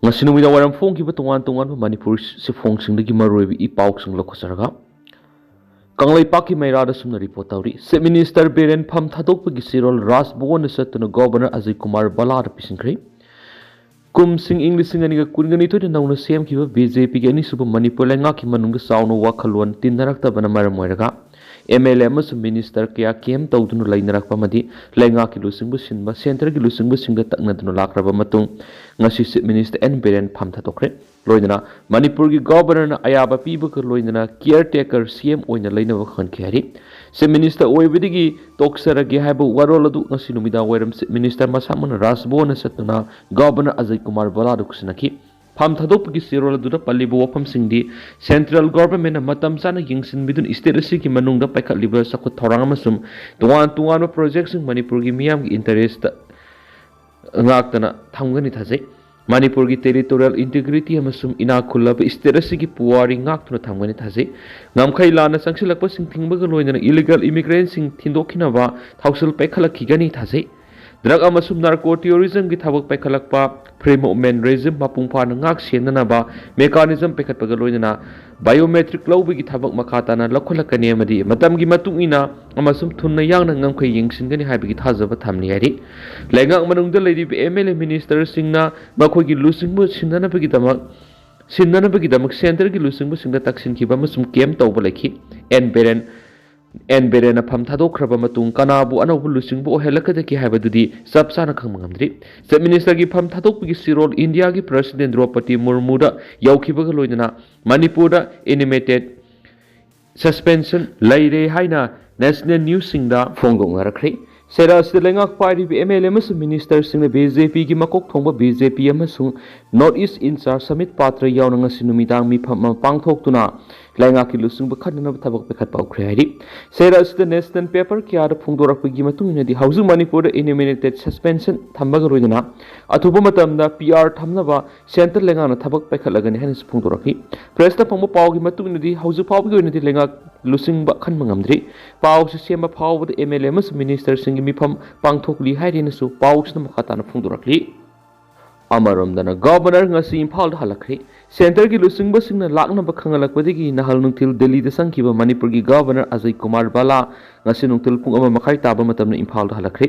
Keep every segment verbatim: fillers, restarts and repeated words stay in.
ꯉꯁꯤ ꯅꯨꯃꯤꯗꯥꯡ ꯋꯥꯏꯔꯝ ꯐꯣꯡꯈꯤꯕ ꯇꯣꯉꯥꯟ ꯇꯣꯉꯥꯟꯕ ꯃꯅꯤꯄꯨꯔ ꯁꯤꯐꯣꯡꯁꯤꯡꯗꯒꯤ ꯃꯔꯨꯑꯣꯏꯕ ꯏ ꯄꯥꯎꯁꯤꯡ ꯂꯧꯈꯠꯆꯔꯒ, ꯀꯪꯂꯩꯄꯥꯛꯀꯤ ꯃꯩꯔꯥꯗ ꯑꯁꯨꯝꯅ ꯔꯤꯄꯣꯔꯠ ꯇꯧꯔꯤ꯫ ꯆꯤꯐ ꯃꯤꯅꯤꯁꯇꯔ ꯕꯤꯔꯦꯟ ꯐꯝ ꯊꯥꯗꯣꯛꯄꯒꯤ ꯆꯦꯔꯣꯜ ꯔꯥꯖ ꯚꯋꯟꯗ ꯆꯠꯇꯨꯅ ꯒꯣꯚꯔꯅꯔ ꯑꯖꯤꯠ ꯀꯨꯃꯥꯔ ꯚꯜꯂꯥꯗ ꯄꯤꯁꯤꯟꯈ꯭ꯔꯦ꯫ ꯀꯨꯝꯁꯤꯡ ꯏꯪ ꯂꯤꯁꯤꯡ ꯑꯅꯤꯒ ꯀꯨꯟꯒ ꯅꯤꯊꯣꯏꯗ ꯅꯧꯅ ꯁꯦꯝꯈꯤꯕ ꯕꯤ ꯖꯦ ꯄꯤꯒꯤ ꯑꯅꯤꯁꯨꯕ ꯃꯅꯤꯄꯨꯔ ꯂꯩꯉꯥꯛꯀꯤ ꯃꯅꯨꯡꯗ ꯆꯥꯎꯅ ꯋꯥꯈꯜꯂꯣꯟ ꯇꯤꯟꯅꯔꯛꯇꯕꯅ ꯃꯔꯝ ꯑꯣꯏꯔꯒ, ꯑꯦꯝ ꯑꯦꯜ ꯑꯦ ꯑꯃꯁꯨꯡ ꯃꯤꯅꯤꯁꯇꯔ ꯀꯌꯥ ꯀꯦꯝ ꯇꯧꯗꯨꯅ ꯂꯩꯅꯔꯛꯄ ꯑꯃꯗꯤ ꯂꯩꯉꯥꯛꯀꯤ ꯂꯨꯆꯤꯡꯕ ꯁꯤꯟꯕ, ꯁꯦꯟꯇꯔꯒꯤ ꯂꯨꯆꯤꯡꯕꯁꯤꯡꯒ ꯇꯛꯅꯗꯨꯅ ꯂꯥꯛꯂꯕ ꯃꯇꯨꯡ, ꯉꯁꯤ ꯆꯤꯐ ꯃꯤꯅꯤꯁꯇꯔ ꯑꯦꯟ ꯕꯤꯔꯦꯟ ꯐꯝ ꯊꯥꯗꯣꯛꯈ꯭ꯔꯦ꯫ ꯂꯣꯏꯅꯅ ꯃꯅꯤꯄꯨꯔꯒꯤ ꯒꯣꯚꯔꯅꯔꯅ ꯑꯌꯥꯕ ꯄꯤꯕꯒ ꯂꯣꯏꯅꯅ ꯀꯤꯌꯔ ꯇꯦꯀꯔ ꯁꯤ ꯑꯦꯝ ꯑꯣꯏꯅ ꯂꯩꯅꯕ ꯈꯪꯍꯟꯈꯤ ꯍꯥꯏꯔꯤ꯫ ꯆꯤꯐ ꯃꯤꯅꯤꯁꯇꯔ ꯑꯣꯏꯕꯗꯒꯤ ꯇꯣꯛꯆꯔꯒꯦ ꯍꯥꯏꯕ ꯋꯥꯔꯣꯜ ꯑꯗꯨ ꯉꯁꯤ ꯅꯨꯃꯤꯗꯥꯡ ꯋꯥꯏꯔꯝ ꯆꯤꯐ ꯃꯤꯅꯤꯁꯇꯔ ꯃꯁꯥꯃꯛꯅ ꯔꯥꯖ ꯚꯋꯟꯗ ꯆꯠꯇꯨꯅ ꯒꯣꯚꯔꯅꯔ ꯑꯖꯤꯠ ꯀꯨꯃꯥꯔ ꯚꯜꯂꯥꯗ ꯈꯨꯠꯁꯤꯟꯅꯈꯤ꯫ ꯐꯝ ꯊꯥꯗꯣꯛꯄꯒꯤ ꯆꯦꯔꯣꯜ ꯑꯗꯨꯗ ꯄꯜꯂꯤꯕ ꯋꯥꯐꯝꯁꯤꯡꯗꯤ ꯁꯦꯟꯇ꯭ꯔꯦꯜ ꯒꯣꯚꯔꯟꯃꯦꯟꯠꯅ ꯃꯇꯝ ꯆꯥꯅ ꯌꯦꯡꯁꯤꯟꯕꯤꯗꯨꯅ ꯁ꯭ꯇꯦꯠ ꯑꯁꯤꯒꯤ ꯃꯅꯨꯡꯗ ꯄꯥꯏꯈꯠꯂꯤꯕ ꯆꯥꯎꯈꯠ ꯊꯧꯔꯥꯡ ꯑꯃꯁꯨꯡ ꯇꯣꯉꯥꯟ ꯇꯣꯉꯥꯟꯕ ꯄ꯭ꯔꯣꯖꯦꯛꯁꯤꯡ ꯃꯅꯤꯄꯨꯔꯒꯤ ꯃꯤꯌꯥꯝꯒꯤ ꯏꯟꯇꯔꯦꯁꯇ ꯉꯥꯛꯇꯅ ꯊꯝꯒꯅꯤ ꯊꯥꯖꯩ꯫ ꯃꯅꯤꯄꯨꯔꯒꯤ ꯇꯦꯔꯤꯇꯣꯔꯤꯌꯦꯜ ꯏꯟꯇꯤꯒ꯭ꯔꯤꯇꯤ ꯑꯃꯁꯨꯡ ꯏꯅꯥꯛ ꯈꯨꯜꯂꯕ ꯁ꯭ꯇꯦꯠ ꯑꯁꯤꯒꯤ ꯄꯨꯋꯥꯔꯤ ꯉꯥꯛꯇꯨꯅ ꯊꯝꯒꯅꯤ ꯊꯥꯖꯩ꯫ ꯉꯝꯈꯩ ꯂꯥꯟꯅ ꯆꯪꯁꯤꯜꯂꯛꯄꯁꯤꯡ ꯊꯤꯡꯕꯒ ꯂꯣꯏꯅꯅ ꯏꯂꯤꯒꯦꯜ ꯏꯃꯤꯒ꯭ꯔꯦꯟꯠꯁꯤꯡ ꯊꯤꯟꯗꯣꯛꯈꯤꯅꯕ ꯊꯧꯁꯤꯜ ꯄꯥꯏꯈꯠꯂꯛꯈꯤꯒꯅꯤ ꯊꯥꯖꯩ꯫ ꯗ꯭ꯔꯒ ꯑꯃꯁꯨꯡ ꯅꯥꯔꯀꯣ ꯇꯦꯔꯣꯔꯤꯖꯝꯒꯤ ꯊꯕꯛ ꯄꯥꯏꯈꯠꯂꯛꯄ, ꯐ꯭ꯔꯤꯗꯝ ꯑꯣꯐ ꯃꯦꯟ ꯔꯦꯖꯤꯝ ꯃꯄꯨꯡ ꯐꯥꯅ ꯉꯥꯛ ꯁꯦꯟꯅꯅꯕ ꯃꯦꯀꯥꯅꯤꯖꯝ ꯄꯥꯏꯈꯠꯄꯒ ꯂꯣꯏꯅꯅ ꯕꯥꯏꯑꯣꯃꯦꯇ꯭ꯔꯤꯛ ꯂꯧꯕꯒꯤ ꯊꯕꯛ ꯃꯈꯥ ꯇꯥꯅ ꯂꯧꯈꯠꯂꯛꯀꯅꯤ ꯑꯃꯗꯤ ꯃꯇꯝꯒꯤ ꯃꯇꯨꯡ ꯏꯟꯅ ꯑꯃꯁꯨꯡ ꯊꯨꯅ ꯌꯥꯡꯅ ꯉꯝꯈꯩ ꯌꯦꯡꯁꯤꯟꯒꯅꯤ ꯍꯥꯏꯕꯒꯤ ꯊꯥꯖꯕ ꯊꯝꯂꯤ ꯍꯥꯏꯔꯤ꯫ ꯂꯩꯉꯥꯛ ꯃꯅꯨꯡꯗ ꯂꯩꯔꯤꯕ ꯑꯦꯝ ꯑꯦꯜ ꯑꯦ ꯃꯤꯅꯤꯁꯇꯔꯁꯤꯡꯅ ꯃꯈꯣꯏꯒꯤ ꯂꯨꯆꯤꯡꯕ ꯁꯤꯟꯅꯅꯕꯒꯤꯗꯃꯛ, ꯁꯤꯟꯅꯅꯕꯒꯤꯗꯃꯛ ꯁꯦꯟꯇꯔꯒꯤ ꯂꯨꯆꯤꯡꯕꯁꯤꯡꯗ ꯇꯛꯁꯤꯟꯈꯤꯕ ꯑꯃꯁꯨꯡ ꯀꯦꯝ ꯇꯧꯕ ꯂꯩꯈꯤ꯫ ꯑꯦꯟ ꯕꯤꯔꯦꯟ, ꯑꯦꯟ ꯕꯤꯔꯦꯟꯅ ꯐꯝ ꯊꯥꯗꯣꯛꯈ꯭ꯔꯕ ꯃꯇꯨꯡ ꯀꯅꯥꯕꯨ ꯑꯅꯧꯕ ꯂꯨꯆꯤꯡꯕ ꯑꯣꯏꯍꯜꯂꯛꯀꯗꯒꯦ ꯍꯥꯏꯕꯗꯨꯗꯤ ꯆꯞ ꯆꯥꯅ ꯈꯪꯕ ꯉꯝꯗ꯭ꯔꯤ꯫ ꯆꯤꯐ ꯃꯤꯅꯤꯁꯇꯔꯒꯤ ꯐꯝ ꯊꯥꯗꯣꯛꯄꯒꯤ ꯆꯦꯔꯣꯜ ꯏꯟꯗꯤꯌꯥꯒꯤ ꯄ꯭ꯔꯁꯤꯗꯦꯟꯠ ꯗ꯭ꯔꯧꯄꯗꯤ ꯃꯨꯔꯃꯨꯗ ꯌꯧꯈꯤꯕꯒ ꯂꯣꯏꯅꯅ ꯃꯅꯤꯄꯨꯔꯗ ꯑꯦꯅꯤꯃꯦꯇꯦꯗ ꯁꯁꯄꯦꯟꯁꯟ ꯂꯩꯔꯦ ꯍꯥꯏꯅ ꯅꯦꯁꯅꯦꯜ ꯅ꯭ꯌꯨꯁꯁꯤꯡꯗ ꯐꯣꯡꯗꯣꯛꯅꯔꯛꯈ꯭ꯔꯦ꯫ ꯆꯩꯔꯥꯛ ꯑꯁꯤꯗ ꯂꯩꯉꯥꯛ ꯄꯥꯏꯔꯤꯕ ꯑꯦꯝ ꯑꯦꯜ ꯑꯦ ꯑꯃꯁꯨꯡ ꯃꯤꯅꯤꯁꯇꯔꯁꯤꯡꯅ ꯕꯤ ꯖꯦ ꯄꯤꯒꯤ ꯃꯀꯣꯛ ꯊꯣꯡꯕ ꯕꯤ ꯖꯦ ꯄꯤ ꯑꯃꯁꯨꯡ ꯅꯣꯔꯠ ꯏꯁ ꯏꯟꯆꯥꯔꯖ ꯁꯃꯤꯠ ꯄꯥꯇ꯭ꯔ ꯌꯥꯎꯅ ꯉꯁꯤ ꯅꯨꯃꯤꯗꯥꯡ ꯃꯤꯐꯝ ꯑꯃ ꯄꯥꯡꯊꯣꯛꯇꯨꯅ ꯂꯩꯉꯥꯛꯀꯤ ꯂꯨꯆꯤꯡꯕ ꯈꯟꯅꯅꯕ ꯊꯕꯛ ꯄꯥꯏꯈꯠꯄ ꯍꯧꯈ꯭ꯔꯦ ꯍꯥꯏꯔꯤ꯫ ꯆꯩꯔꯥꯛ ꯑꯁꯤꯗ ꯅꯦꯁꯅꯦꯜ ꯄꯦꯄꯔ ꯀꯌꯥꯗ ꯐꯣꯡꯗꯣꯔꯛꯄꯒꯤ ꯃꯇꯨꯡ ꯏꯟꯅꯗꯤ, ꯍꯧꯖꯤꯛ ꯃꯅꯤꯄꯨꯔꯗ ꯑꯦꯅꯤꯃꯦꯇꯦꯗ ꯁꯁꯄꯦꯟꯁꯟ ꯊꯝꯕꯒ ꯂꯣꯏꯅꯅ ꯑꯊꯨꯕ ꯃꯇꯝꯗ ꯄꯤ ꯑꯥꯔ ꯊꯝꯅꯕ ꯁꯦꯟꯇꯔ ꯂꯩꯉꯥꯛꯅ ꯊꯕꯛ ꯄꯥꯏꯈꯠꯂꯒꯅꯤ ꯍꯥꯏꯅꯁꯨ ꯐꯣꯡꯗꯣꯔꯛꯈꯤ꯫ ꯄ꯭ꯔꯦꯁꯇ ꯐꯪꯕ ꯄꯥꯎꯒꯤ ꯃꯇꯨꯡ ꯏꯟꯅꯗꯤ, ꯍꯧꯖꯤꯛ ꯐꯥꯎꯕꯒꯤ ꯑꯣꯏꯅꯗꯤ ꯂꯩꯉꯥꯛ ꯂꯨꯆꯤꯡꯕ ꯈꯟꯕ ꯉꯝꯗ꯭ꯔꯤ꯫ ꯄꯥꯎꯁꯤ ꯁꯦꯝꯕ ꯐꯥꯎꯕꯗ ꯑꯦꯝ ꯑꯦꯜ ꯑꯦ ꯑꯃꯁꯨꯡ ꯃꯤꯅꯤꯁꯇꯔꯁꯤꯡꯒꯤ ꯃꯤꯐꯝ ꯄꯥꯡꯊꯣꯛꯂꯤ ꯍꯥꯏꯔꯤꯅꯁꯨ ꯄꯥꯎꯁꯤꯅ ꯃꯈꯥ ꯇꯥꯅ ꯐꯣꯡꯗꯣꯔꯛꯂꯤ꯫ ꯑꯃꯔꯣꯝꯗꯅ, ꯒꯚꯔꯅꯔ ꯉꯁꯤ ꯏꯝꯐꯥꯜꯗ ꯍꯜꯂꯛꯈ꯭ꯔꯦ꯫ ꯁꯦꯟꯇꯔꯒꯤ ꯂꯨꯆꯤꯡꯕꯁꯤꯡꯅ ꯂꯥꯛꯅꯕ ꯈꯪꯍꯜꯂꯛꯄꯗꯒꯤ ꯅꯍꯥꯜ ꯅꯨꯡꯊꯤꯜ ꯗꯦꯜꯂꯤꯗ ꯆꯪꯈꯤꯕ ꯃꯅꯤꯄꯨꯔꯒꯤ ꯒꯚꯔꯅꯔ ꯑꯖꯌ ꯀꯨꯃꯥꯔ ꯕꯥꯂꯥ ꯉꯁꯤ ꯅꯨꯡꯊꯤꯜ ꯄꯨꯡ ꯑꯃ ꯃꯈꯥꯏ ꯇꯥꯕ ꯃꯇꯝꯗ ꯏꯝꯐꯥꯜꯗ ꯍꯜꯂꯛꯈ꯭ꯔꯦ꯫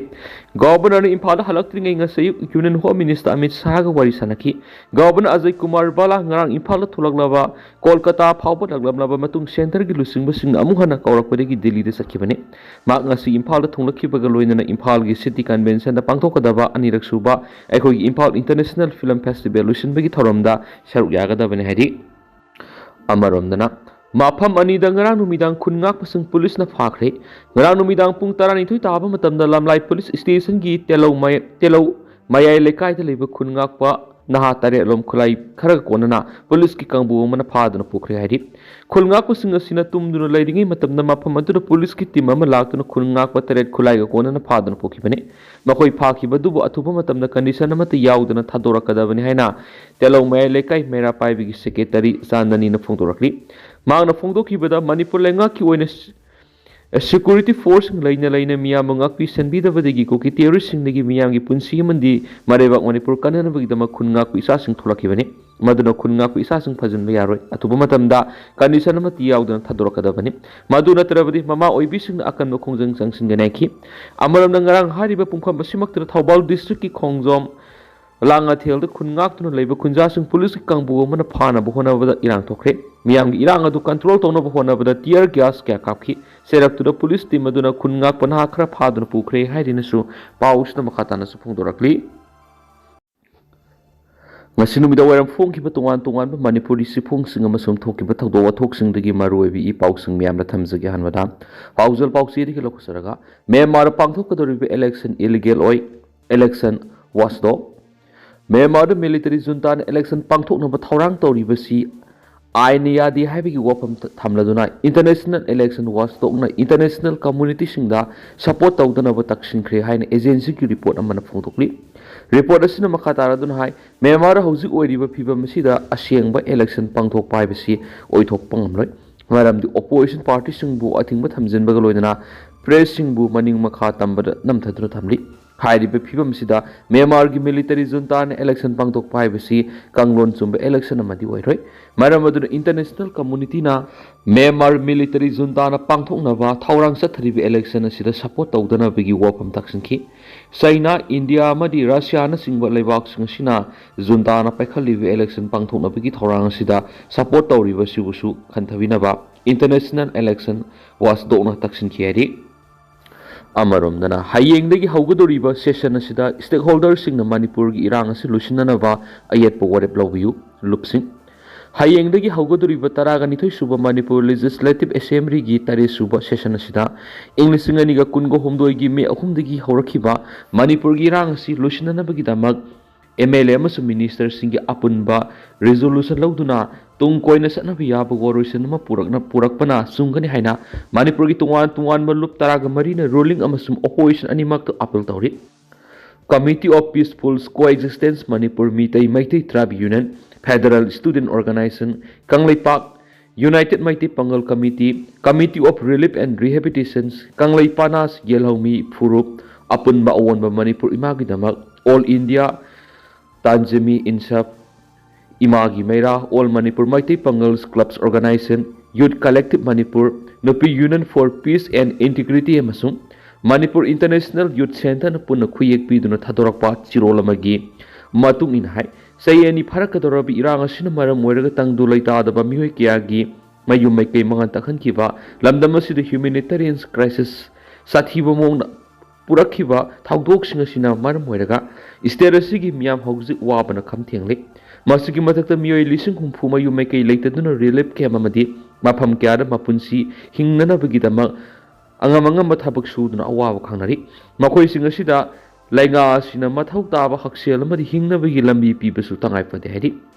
ꯒꯚꯔꯅꯔꯅ ꯏꯝꯐꯥꯜꯗ ꯍꯜꯂꯛꯇ꯭ꯔꯤꯉꯩ ꯉꯁꯤ ꯑꯌꯨꯛ ꯌꯨꯅꯤꯌꯟ ꯍꯣꯝ ꯃꯤꯅꯤꯁꯇꯔ ꯑꯃꯤꯠ ꯁꯥꯍꯒ ꯋꯥꯔꯤ ꯁꯥꯟꯅꯈꯤ꯫ ꯒꯚꯔꯅꯔ ꯑꯖꯌ ꯀꯨꯃꯥꯔ ꯕꯥꯂꯥ ꯉꯔꯥꯡ ꯏꯝꯐꯥꯜꯗ ꯊꯣꯛꯂꯛꯂꯕ ꯀꯣꯜꯀꯇꯥ ꯐꯥꯎꯕ ꯂꯥꯛꯂꯝꯂꯕ ꯃꯇꯨꯡ ꯁꯦꯟꯇꯔꯒꯤ ꯂꯨꯆꯤꯡꯕꯁꯤꯡꯅ ꯑꯃꯨꯛ ꯍꯟꯅ ꯀꯧꯔꯛꯄꯗꯒꯤ ꯗꯤꯜꯂꯤꯗ ꯆꯠꯈꯤꯕꯅꯤ꯫ ꯃꯍꯥꯛ ꯉꯁꯤ ꯏꯝꯐꯥꯜꯗ ꯊꯨꯡꯂꯛꯈꯤꯕꯒ ꯂꯣꯏꯅꯅ ꯏꯝꯐꯥꯜꯒꯤ ꯁꯤꯇꯤ ꯀꯟꯚꯦꯟꯁꯟꯗ ꯄꯥꯡꯊꯣꯛꯀꯗꯕ ꯑꯅꯤꯔꯛ ꯁꯨꯕ ꯑꯩꯈꯣꯏꯒꯤ ꯏꯝꯐꯥꯜ ꯏꯟꯇꯔꯅꯦꯁꯅꯦꯜ ꯐꯤꯂꯝ ꯐꯦꯁꯇꯤꯚꯦꯜ ꯂꯣꯏꯁꯤꯟꯕꯒꯤ ꯊꯧꯔꯝꯗ ꯁꯔꯨꯛ ꯌꯥꯒꯗꯕꯅꯤ ꯍꯥꯏꯔꯤ꯫ ꯑꯃꯔꯣꯝꯗꯅ, ꯃꯐꯝ ꯑꯅꯤꯗ ꯉꯔꯥꯡ ꯅꯨꯃꯤꯗꯥꯡ ꯈꯨꯟ ꯉꯥꯛꯄꯁꯤꯡ ꯄꯨꯂꯤꯁꯅ ꯐꯥꯈ꯭ꯔꯦ꯫ ꯉꯔꯥꯡ ꯅꯨꯃꯤꯗꯥꯡ ꯄꯨꯡ ꯇꯔꯥꯅꯤꯊꯣꯏ ꯇꯥꯕ ꯃꯇꯝꯗ ꯂꯝꯂꯥꯏ ꯄꯨꯂꯤꯁ ꯁ꯭ꯇꯦꯁꯟꯒꯤ ꯇꯦꯂꯧ ꯃꯌꯥ-, ꯇꯦꯂꯧ ꯃꯌꯥꯏ ꯂꯩꯀꯥꯏꯗ ꯂꯩꯕ ꯈꯨꯟ ꯉꯥꯛꯄ ꯅꯍꯥ ꯇꯔꯦꯠꯂꯣꯝ ꯈꯨꯠꯂꯥꯏ ꯈꯔꯒ ꯀꯣꯟꯅꯅ ꯄꯨꯂꯤꯁꯀꯤ ꯀꯥꯡꯕꯨ ꯑꯃꯅ ꯐꯥꯗꯨꯅ ꯄꯨꯈ꯭ꯔꯦ ꯍꯥꯏꯔꯤ꯫ ꯈꯨꯟ ꯉꯥꯛꯄꯁꯤꯡ ꯑꯁꯤꯅ ꯇꯨꯝꯗꯨꯅ ꯂꯩꯔꯤꯉꯩ ꯃꯇꯝꯗ ꯃꯐꯝ ꯑꯗꯨꯗ ꯄꯨꯂꯤꯁꯀꯤ ꯇꯤꯝ ꯑꯃ ꯂꯥꯛꯇꯨꯅ ꯈꯨꯟ ꯉꯥꯛꯄ ꯇꯔꯦꯠ ꯈꯨꯠꯂꯥꯏꯒ ꯀꯣꯟꯅꯅ ꯐꯥꯗꯨꯅ ꯄꯨꯈꯤꯕꯅꯤ꯫ ꯃꯈꯣꯏ ꯐꯥꯈꯤꯕ ꯑꯗꯨꯕꯨ ꯑꯊꯨꯕ ꯃꯇꯝꯗ ꯀꯟꯗꯤꯁꯟ ꯑꯃꯠꯇ ꯌꯥꯎꯗꯅ ꯊꯥꯗꯣꯔꯛꯀꯗꯕꯅꯤ ꯍꯥꯏꯅ ꯇꯦꯂꯧ ꯃꯌꯥꯏ ꯂꯩꯀꯥꯏ ꯃꯩꯔꯥ ꯄꯥꯏꯕꯒꯤ ꯁꯦꯀ꯭ꯔꯦꯇꯔꯤ ꯆꯥꯟꯗꯅꯤꯅ ꯐꯣꯡꯗꯣꯔꯛꯂꯤ꯫ ꯃꯍꯥꯛꯅ ꯐꯣꯡꯗꯣꯛꯈꯤꯕꯗ ꯃꯅꯤꯄꯨꯔ ꯂꯩꯉꯥꯛꯀꯤ ꯑꯣꯏꯅ ꯁꯤ-, ꯁꯦꯀ꯭ꯌꯨꯔꯤꯇꯤ ꯐꯣꯔꯁꯁꯤꯡ ꯂꯩꯅ ꯂꯩꯅ ꯃꯤꯌꯥꯝꯕꯨ ꯉꯥꯛꯄꯤ ꯁꯦꯟꯕꯤꯗꯕꯗꯒꯤ ꯀꯨꯀꯤ ꯇꯦꯔꯣꯔꯤꯁꯁꯤꯡꯗꯒꯤ ꯃꯤꯌꯥꯝꯒꯤ ꯄꯨꯟꯁꯤ ꯑꯃꯗꯤ ꯃꯔꯩꯕꯥꯛ ꯃꯅꯤꯄꯨꯔ ꯀꯟꯅꯅꯕꯒꯤꯗꯃꯛ ꯈꯨꯟ ꯉꯥꯛꯄ ꯏꯆꯥꯁꯤꯡ ꯊꯣꯛꯂꯛꯈꯤꯕꯅꯤ꯫ ꯃꯗꯨꯅ ꯈꯨꯟ ꯉꯥꯛꯄ ꯏꯆꯥꯁꯤꯡ ꯐꯖꯤꯟꯕ ꯌꯥꯔꯣꯏ꯫ ꯑꯊꯨꯕ ꯃꯇꯝꯗ ꯀꯟꯗꯤꯁꯟ ꯑꯃꯠꯇ ꯌꯥꯎꯗꯅ ꯊꯥꯗꯣꯔꯛꯀꯗꯕꯅꯤ꯫ ꯃꯗꯨ ꯅꯠꯇ꯭ꯔꯕꯗꯤ ꯃꯃꯥ ꯑꯣꯏꯕꯤꯁꯤꯡꯅ ꯑꯀꯟꯕ ꯈꯣꯡꯖꯪ ꯆꯪꯁꯤꯟꯒꯅꯤ ꯍꯥꯏꯈꯤ꯫ ꯑꯃꯔꯣꯝꯗ, ꯉꯔꯥꯡ ꯍꯥꯏꯔꯤꯕ ꯄꯨꯡꯐꯝ ꯑꯁꯤꯃꯛꯇꯗ ꯊꯧꯕꯥꯜ ꯗꯤꯁꯇ꯭ꯔꯤꯛꯀꯤ ꯈꯣꯡꯖꯣꯝ ꯂꯥꯡꯉꯊꯦꯜꯗ ꯈꯨꯟ ꯉꯥꯛꯇꯨꯅ ꯂꯩꯕ ꯈꯨꯟꯖꯥꯁꯤꯡ ꯄꯨꯂꯤꯁꯀꯤ ꯀꯥꯡꯕꯨ ꯑꯃꯅ ꯐꯥꯅꯕ ꯍꯣꯠꯅꯕꯗ ꯏꯔꯥꯡ ꯊꯣꯛꯈ꯭ꯔꯦ꯫ ꯃꯤꯌꯥꯝꯒꯤ ꯏꯔꯥꯡ ꯑꯗꯨ ꯀꯟꯇ꯭ꯔꯣꯜ ꯇꯧꯅꯕ ꯍꯣꯠꯅꯕꯗ ꯇꯤꯌꯔ ꯒ꯭ꯌꯥꯁ ꯀꯌꯥ ꯀꯥꯞꯈꯤ꯫ ꯆꯩꯔꯛꯇꯨꯗ ꯄꯨꯂꯤꯁ ꯇꯤꯝ ꯑꯗꯨꯅ ꯈꯨꯟ ꯉꯥꯛꯄ ꯅꯍꯥ ꯈꯔ ꯐꯥꯗꯨꯅ ꯄꯨꯈ꯭ꯔꯦ ꯍꯥꯏꯗꯨꯅꯁꯨ ꯄꯥꯎꯁꯤꯅ ꯃꯈꯥ ꯇꯥꯅꯁꯨ ꯐꯣꯡꯗꯣꯔꯛꯂꯤ꯫ ꯉꯁꯤ ꯅꯨꯃꯤꯗꯥꯡ ꯋꯥꯏꯔꯝ ꯐꯣꯡꯈꯤꯕ ꯇꯣꯉꯥꯟ ꯇꯣꯉꯥꯟꯕ ꯃꯅꯤꯄꯨꯔꯤ ꯆꯦꯐꯣꯡꯁꯤꯡ ꯑꯃꯁꯨꯡ ꯊꯣꯛꯈꯤꯕ ꯊꯧꯗꯣꯛ ꯋꯥꯊꯣꯛꯁꯤꯡꯗꯒꯤ ꯃꯔꯨꯑꯣꯏꯕ ꯏ ꯄꯥꯎꯁꯤꯡ ꯃꯌꯥꯝꯅ ꯊꯝꯖꯒꯦ꯫ ꯑꯍꯥꯟꯕꯗ ꯄꯥꯎꯖꯦꯜ ꯄꯥꯎꯆꯦꯗꯒꯤ ꯂꯧꯈꯠꯆꯔꯒ, ꯃ꯭ꯌꯥꯟꯃꯥꯔꯗ ꯄꯥꯡꯊꯣꯛꯀꯗꯧꯔꯤꯕ ꯏꯂꯦꯛꯁꯟ ꯏꯂꯤꯒꯦꯜ ꯑꯣꯏ, ꯏꯂꯦꯛꯁꯟ ꯋꯥꯆꯗꯣꯛ꯫ ꯃ꯭ꯌꯥꯟꯃꯥꯔꯗ ꯃꯤꯂꯤꯇꯔꯤ ꯖꯨꯟꯇꯥꯅ ꯏꯂꯦꯛꯁꯟ ꯄꯥꯡꯊꯣꯛꯅꯕ ꯊꯧꯔꯥꯡ ꯇꯧꯔꯤꯕꯁꯤ ꯑꯥꯏꯟꯅ ꯌꯥꯗꯦ ꯍꯥꯏꯕꯒꯤ ꯋꯥꯐꯝ ꯊ-, ꯊꯝꯂꯗꯨꯅ ꯏꯟꯇꯔꯅꯦꯁꯅꯦꯜ ꯏꯂꯦꯛꯁꯟ ꯋꯥꯆꯗꯣꯛꯅ ꯏꯟꯇꯔꯅꯦꯁꯅꯦꯜ ꯀꯝꯃꯨꯅꯤꯇꯤꯁꯤꯡꯗ ꯁꯄꯣꯔꯠ ꯇꯧꯗꯅꯕ ꯇꯛꯁꯤꯟꯈ꯭ꯔꯦ ꯍꯥꯏꯅ ꯑꯦꯖꯦꯟꯁꯤꯒꯤ ꯔꯤꯄꯣꯔꯠ ꯑꯃꯅ ꯐꯣꯡꯗꯣꯛꯂꯤ꯫ ꯔꯤꯄꯣꯔꯠ ꯑꯁꯤꯅ ꯃꯈꯥ ꯇꯥꯔꯗꯨꯅ ꯍꯥꯏ, ꯃ꯭ꯌꯥꯟꯃꯥꯔꯗ ꯍꯧꯖꯤꯛ ꯑꯣꯏꯔꯤꯕ ꯐꯤꯕꯝ ꯑꯁꯤꯗ ꯑꯁꯦꯡꯕ ꯏꯂꯦꯛꯁꯟ ꯄꯥꯡꯊꯣꯛꯄ ꯍꯥꯏꯕꯁꯤ ꯑꯣꯏꯊꯣꯛꯄ ꯉꯝꯂꯣꯏ꯫ ꯃꯔꯝꯗꯤ ꯑꯣꯄꯣꯖꯤꯁꯟ ꯄꯥꯔꯇꯤꯁꯤꯡꯕꯨ ꯑꯊꯤꯡꯕ ꯊꯝꯖꯤꯟꯕꯒ ꯂꯣꯏꯅꯅ ꯄ꯭ꯔꯦꯁꯁꯤꯡꯕꯨ ꯃꯅꯤꯡ ꯃꯈꯥ ꯇꯝꯕꯗ ꯅꯝꯊꯗꯨꯅ ꯊꯝꯂꯤ꯫ ꯍꯥꯏꯔꯤꯕ ꯐꯤꯕꯝꯁꯤꯗ ꯃ꯭ꯌꯥꯟꯃꯥꯔꯒꯤ ꯃꯤꯂꯤꯇꯔꯤ ꯖꯨꯟꯇꯥꯅ ꯏꯂꯦꯛꯁꯟ ꯄꯥꯡꯊꯣꯛꯄ ꯍꯥꯏꯕꯁꯤ ꯀꯥꯡꯂꯣꯟ ꯆꯨꯝꯕ ꯏꯂꯦꯛꯁꯟ ꯑꯃꯗꯤ ꯑꯣꯏꯔꯣꯏ꯫ ꯃꯔꯝ ꯑꯗꯨꯅ ꯏꯟꯇꯔꯅꯦꯁꯅꯦꯜ ꯀꯝꯃꯨꯅꯤꯇꯤꯅ ꯃ꯭ꯌꯥꯟꯃꯥꯔ ꯃꯤꯂꯤꯇꯔꯤ ꯖꯨꯟꯇꯥꯅ ꯄꯥꯡꯊꯣꯛꯅꯕ ꯊꯧꯔꯥꯡ ꯆꯠꯊꯔꯤꯕ ꯏꯂꯦꯛꯁꯟ ꯑꯁꯤꯗ ꯁꯄꯣꯔꯠ ꯇꯧꯗꯅꯕꯒꯤ ꯋꯥꯐꯝ ꯇꯥꯛꯁꯤꯟꯈꯤ꯫ ꯆꯩꯅꯥ, ꯏꯟꯗꯤꯌꯥ ꯑꯃꯗꯤ ꯔꯁꯤꯌꯥꯅꯆꯤꯡꯕ ꯂꯩꯕꯥꯛꯁꯤꯡ ꯑꯁꯤꯅ ꯖꯨꯟꯇꯥꯅ ꯄꯥꯏꯈꯠꯂꯤꯕ ꯏꯂꯦꯛꯁꯟ ꯄꯥꯡꯊꯣꯛꯅꯕꯒꯤ ꯊꯧꯔꯥꯡ ꯑꯁꯤꯗ ꯁꯄꯣꯔꯠ ꯇꯧꯔꯤꯕꯁꯤꯕꯨꯁꯨ ꯈꯟꯊꯕꯤꯅꯕ ꯏꯟꯇꯔꯅꯦꯁꯅꯦꯜ ꯏꯂꯦꯛꯁꯟ ꯋꯥꯆꯗꯣꯛꯅ ꯇꯛꯁꯤꯟꯈꯤ ꯍꯥꯏꯔꯤ꯫ ꯑꯃꯔꯣꯝꯗꯅ ꯍꯌꯦꯡꯗꯒꯤ ꯍꯧꯒꯗꯧꯔꯤꯕ ꯁꯦꯁꯟ ꯑꯁꯤꯗ ꯁ꯭ꯇꯦꯛꯍꯣꯜꯗꯔꯁꯤꯡꯅ ꯃꯅꯤꯄꯨꯔꯒꯤ ꯏꯔꯥꯡ ꯑꯁꯤ ꯂꯣꯏꯁꯤꯟꯅꯅꯕ ꯑꯌꯦꯠꯄ ꯋꯥꯔꯦꯞ ꯂꯧꯕꯤꯌꯨ꯫ ꯂꯨꯞꯁꯤꯡ꯫ ꯍꯌꯦꯡꯗꯒꯤ ꯍꯧꯒꯗꯧꯔꯤꯕ ꯇꯔꯥꯒ ꯅꯤꯊꯣꯏ ꯁꯨꯕ ꯃꯅꯤꯄꯨꯔ ꯂꯦꯖꯤꯁꯂꯦꯇꯤꯚ ꯑꯦꯁꯦꯝꯕ꯭ꯂꯤꯒꯤ ꯇꯔꯦꯠ ꯁꯨꯕ ꯁꯦꯁꯟ ꯑꯁꯤꯗ ꯏꯪ ꯂꯤꯁꯤꯡ ꯑꯅꯤꯒ ꯀꯨꯟꯒ ꯍꯨꯝꯗꯣꯏꯒꯤ ꯃꯦ ꯑꯍꯨꯝꯗꯒꯤ ꯍꯧꯔꯛꯈꯤꯕ ꯃꯅꯤꯄꯨꯔꯒꯤ ꯏꯔꯥꯡ ꯑꯁꯤ ꯂꯣꯏꯁꯤꯟꯅꯅꯕꯒꯤꯗꯃꯛ ꯑꯦꯝ ꯑꯦꯜ ꯑꯦ ꯑꯃꯁꯨꯡ ꯃꯤꯅꯤꯁꯇꯔꯁꯤꯡꯒꯤ ꯑꯄꯨꯟꯕ ꯔꯤꯖꯣꯂꯨꯁꯟ ꯂꯧꯗꯨꯅ ꯇꯨꯡ ꯀꯣꯏꯅ ꯆꯠꯅꯕ ꯌꯥꯕ ꯋꯥꯔꯣꯏꯁꯤꯟ ꯑꯃ ꯄꯨꯔꯛꯅ-, ꯄꯨꯔꯛꯄꯅ ꯆꯨꯝꯒꯅꯤ ꯍꯥꯏꯅ ꯃꯅꯤꯄꯨꯔꯒꯤ ꯇꯣꯉꯥꯟ ꯇꯣꯉꯥꯟꯕ ꯂꯨꯞ ꯇꯔꯥꯒ ꯃꯔꯤꯅ ꯔꯨꯂꯤꯡ ꯑꯃꯁꯨꯡ ꯑꯣꯄꯣꯖꯤꯁꯟ ꯑꯅꯤꯃꯛꯇ ꯑꯥꯄꯤꯜ ꯇꯧꯔꯤ꯫ Committee of Peaceful Coexistence Manipur, Meetei Meitei tribe union, federal student organization Kangleipak, united Meitei Pangal committee, Committee of Relief and Rehabilitation, ꯀꯪꯂꯩꯄꯥꯛꯅ ꯌꯦꯜꯍꯧꯃꯤ ꯐꯨꯔꯨꯞ, ꯑꯄꯨꯟꯕ ꯑꯑꯣꯟꯕ ꯃꯅꯤꯄꯨꯔ ꯏꯃꯥꯒꯤꯗꯃꯛ, ꯑꯣꯜ ꯏꯟꯗꯤꯌꯥ ꯇꯥꯟꯖꯃꯤ ꯏꯟꯁꯥꯐ, ꯏꯃꯥꯒꯤ ꯃꯩꯔꯥ, all Manipur Meitei Pangal clubs organization, youth collective Manipur, ꯅꯨꯄꯤ union for peace and integrity ꯑꯃꯁꯨꯡ ꯃꯅꯤꯄꯨꯔ ꯏꯟꯇꯔꯅꯦꯁꯅꯦꯜ ꯌꯨꯠ ꯁꯦꯟꯇꯔꯅ ꯄꯨꯟꯅ ꯈꯨꯠꯌꯦꯛ ꯄꯤꯗꯨꯅ ꯊꯥꯗꯣꯔꯛꯄ ꯆꯦꯔꯣꯜ ꯑꯃꯒꯤ ꯃꯇꯨꯡ ꯏꯟꯅ ꯍꯥꯏ, ꯆꯍꯤ ꯑꯅꯤ ꯐꯥꯔꯛꯀꯗꯧꯔꯕ ꯏꯔꯥꯡ ꯑꯁꯤꯅ ꯃꯔꯝ ꯑꯣꯏꯔꯒ ꯇꯪꯗꯨ ꯂꯩꯇꯥꯗꯕ ꯃꯤꯑꯣꯏ ꯀꯌꯥꯒꯤ ꯃꯌꯨꯝ ꯃꯩꯀꯩ ꯃꯉꯥꯜ ꯇꯥꯛꯍꯟꯈꯤꯕ, ꯂꯝꯗꯝ ꯑꯁꯤꯗ ꯍ꯭ꯌꯨꯃꯦꯅꯤꯇꯦꯔꯤꯌꯟ ꯀ꯭ꯔꯥꯏꯁꯤꯁ ꯁꯥꯊꯤꯕ ꯃꯑꯣꯡꯗ ꯄꯨꯔꯛꯈꯤꯕ ꯊꯧꯗꯣꯛꯁꯤꯡ ꯑꯁꯤꯅ ꯃꯔꯝ ꯑꯣꯏꯔꯒ ꯁ꯭ꯇꯦꯠ ꯑꯁꯤꯒꯤ ꯃꯤꯌꯥꯝ ꯍꯧꯖꯤꯛ ꯋꯥꯕꯅ ꯈꯝ ꯊꯦꯡꯂꯤ꯫ ꯃꯁꯤꯒꯤ ꯃꯊꯛꯇ ꯃꯤꯑꯣꯏ ꯂꯤꯁꯤꯡ ꯍꯨꯝꯐꯨ ꯃꯌꯨꯝ ꯃꯩꯀꯩ ꯂꯩꯇꯗꯨꯅ ꯔꯤꯂꯤꯐ ꯀꯦꯝꯞ ꯑꯃꯗꯤ ꯃꯐꯝ ꯀꯌꯥꯗ ꯃꯄꯨꯟꯁꯤ ꯍꯤꯡꯅꯅꯕꯒꯤꯗꯃꯛ ꯑꯉꯝ ꯑꯉꯝꯕ ꯊꯕꯛ ꯁꯨꯗꯨꯅ ꯑꯋꯥꯕ ꯈꯥꯡꯅꯔꯤ꯫ ꯃꯈꯣꯏꯁꯤꯡ ꯑꯁꯤꯗ ꯂꯩꯉꯥꯛ ꯑꯁꯤꯅ ꯃꯊꯧ ꯇꯥꯕ ꯍꯛꯁꯦꯜ ꯑꯃꯗꯤ ꯍꯤꯡꯅꯕꯒꯤ ꯂꯝꯕꯤ ꯄꯤꯕꯁꯨ ꯇꯉꯥꯏ ꯐꯗꯦ ꯍꯥꯏꯔꯤ꯫